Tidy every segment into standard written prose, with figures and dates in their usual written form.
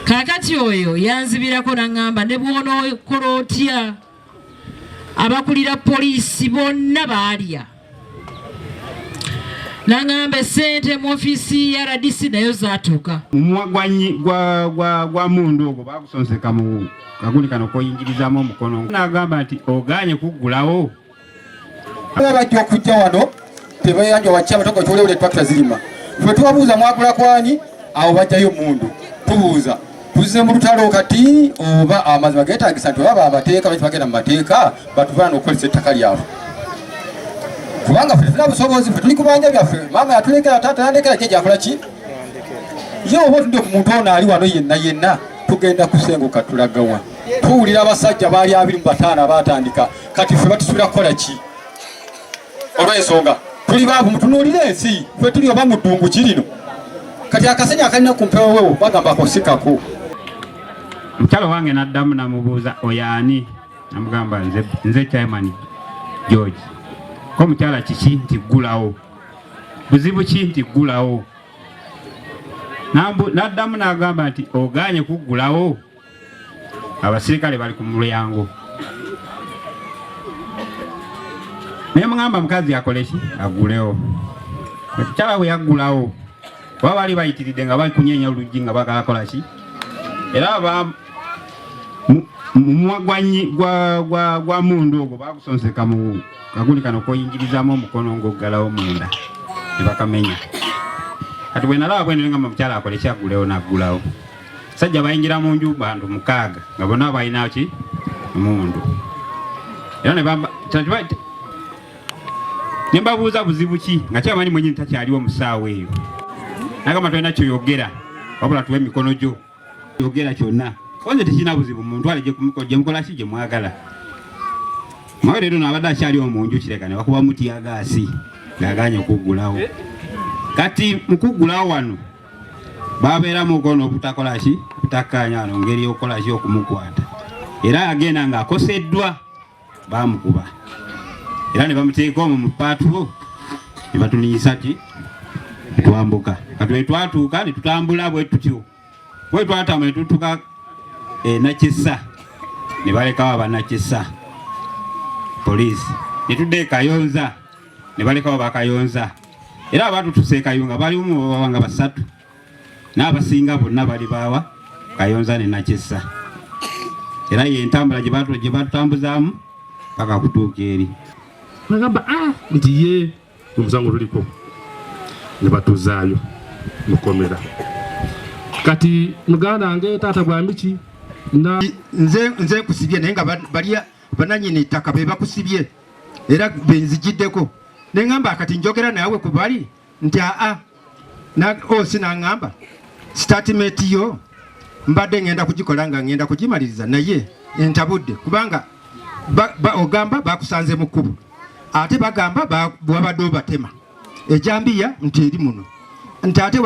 Kaakati oyo yanzibirako n'aŋŋamba ne bw'onookola otya, abakulira poliisi bonna baalya. N'aŋŋamba essente mu ofiisi ya RDC nayo zaatuuka. Mumwa gwa mundu ogwo bagusonseka mu kaguli kano koyingirizaamu omukono. N'agamba nti ogaanye kuggulawo. Bajja okujja wano tebayanja wacca abatoko tulewule tractor zirima. Ffe tubabuuza mwagula kwani, awo bajjayo mundu. Tubuuza tuzze mu lutalo kati oba amazima geetaagisa nti oba amateeka baki bagenda mu mateeka batuvaana okukozesa ettaka lyabwe. Kubanga ffe tetulina busobozi, ffe tuli ku banja byaffe. Maama yatulekera, taata yandekera, jjajja akola ki? Ye oba otudde ku muntu ono ali wano yenna yenna, tugenda kusenguka tulagawa. Tuwulira abasajja baali 25 abaatandika, kati ffe batusuubira kukola ki? Olw'ensonga tuli baavu, mutunuulire ensi, ffe tuli oba mu ddungu ki lino. Kati akasenyi akalina ku mpewo wewo bagamba kosikako. Mukyala wange n'addamu n'amubuuza oyo ani? Namugamba nze Chairman George. Ko mukyala kiki nti ggulawo? Buzibu ki nti ggulawo? N'addamu n'agamba nti ogaanye kuggulawo? Abasirikale bali ku mulyango. Naye mugamba mukazi akole ki? Aggulewo. Mukyala bwe yaggulawo, oba baali bayitiridde nga bali kunyeenya oluggi nga baagala kola ki? Era mumwa gwa mundu ogwo bagusonseka mu kaguli kano koyingirizaamu omukono ng'oggalawo munda ne bakamenya. Kati bwe nalaba bwe ngamba mukyala akole ki? Aggulewo, n'aggulawo. Sajja bayingira mu nju bantu 6 nga bonna balina ki? Mundu. Era ne mbabuuza buzibu ki nga kyamanyi mwennyini takyaliwo mu ssaawa eyo. Nagamba tolina kyoyogera wabula tuwe emikono gyo yogera kyonna. Konze tekirina buzibu, muntwale gye mukola ki gye mwagala. Mwawe leero n'abadde akyaliwo mu nju kireka ne bakubamu tiyagaasi ng'agaanye okuggulawo. Kati mu kuggulawo wano babeeramuko n'obutakola ki? Butakkaanya wano ngeri y'okukola ki okumukwata. Era agenda ng'akoseddwa baamukuba era ne bamuteeka omwo mu paatulo ne batulinyisa ki? Twambuka. Kati bwe twatuuka ne tutambula bwe tutyo. Bwe twatambula ne tutuuka e Nakisa ne balekawo Abanakisa poliisi. Ne tudda e Kayonza ne balekawo Bakayonza. Era abaatutuuse e Kayunga balimu baba nga 3 n'abasinga bonna bali baawa Kayonza ne Nakisa. Era ye entambula gye batutambuzaamu paka kutuuka eri. Bagamba nti ye omusango tuliko ne batuzaayo mukomera. Kati muganda wange taata bwamiki na nze nkusibye naye nga bali bananyini ttaka be bakusibye era benzigiddeko. Ne ŋŋamba kati njogera naawe ku bali nti aa, na osi n'aŋŋamba statement yo mbadde ŋŋenda kugikola nga ŋŋenda kugimaliriza naye entabudde kubanga ogamba bakusanze mu kkubo ate bagamba wabadde obatema ejambiya nti eri muno nti ate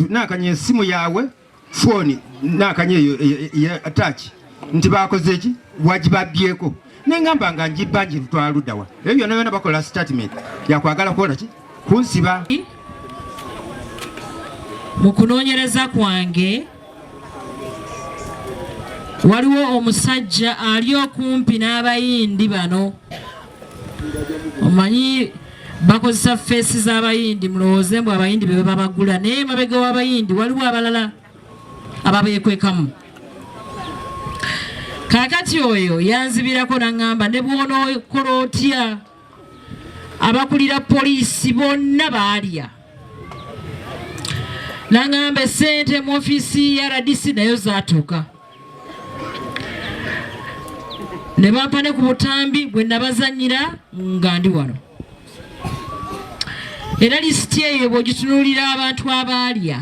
naakanya essimu yaabwe fooni naakanya eyo attach nti bakoze ki wagibabyeko ne ngamba nga njibba njitwala ludda wa ebyo byonna byonna bakola statement yakwagala kukola ki kunsiba. Mu kunoonyereza kwange waliwo omusajja ali okumpi n'abayindi bano, omanyi bakozesa feesi z'abayindi, mulowooze mbu abayindi be babagula, naye emabega w'abayindi waliwo abalala ababeekwekamu. Kaakati oyo yanzibirako n'aŋŋamba ne bw'onookola otya, abakulira poliisi bonna baalya. N'aŋŋamba essente mu ofiisi ya RDC nayo zaatuuka. Ne bampa ne ku butambi bwe nabazannyira nga ndi wano. Era lisiti eyo bw'ogitunuulira abantu abaalya.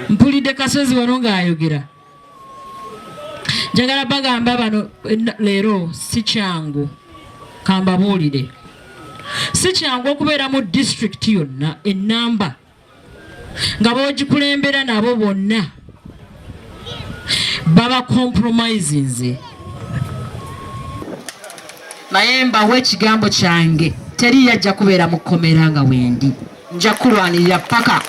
Mpulidde Kasozi wano ng'ayogera. Njagala bagamba bano leero si kyangu, kambabuulire. Si kyangu okubeera mu disitulikiti yonna ennamba nga b'ogikulembera nabo bonna baba compromisinze. Naye mbawa ekigambo kyange, teri yajja kubeera mu kkomera nga wendi, nja kulwanirira paka.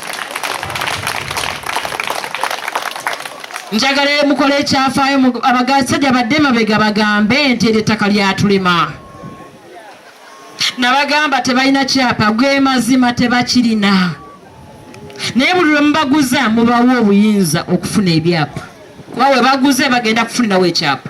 Njagala mukole ekyafaayo, abasajja badde mabega bagambe nti eryo ettaka lyatulema. Nabagamba tebalina kyapa, gwe mazima tebakirina, naye buli lwe mubaguza mubawa obuyinza okufuna ebyapa, kuba we baguze bagenda kufunirawo ekyapa.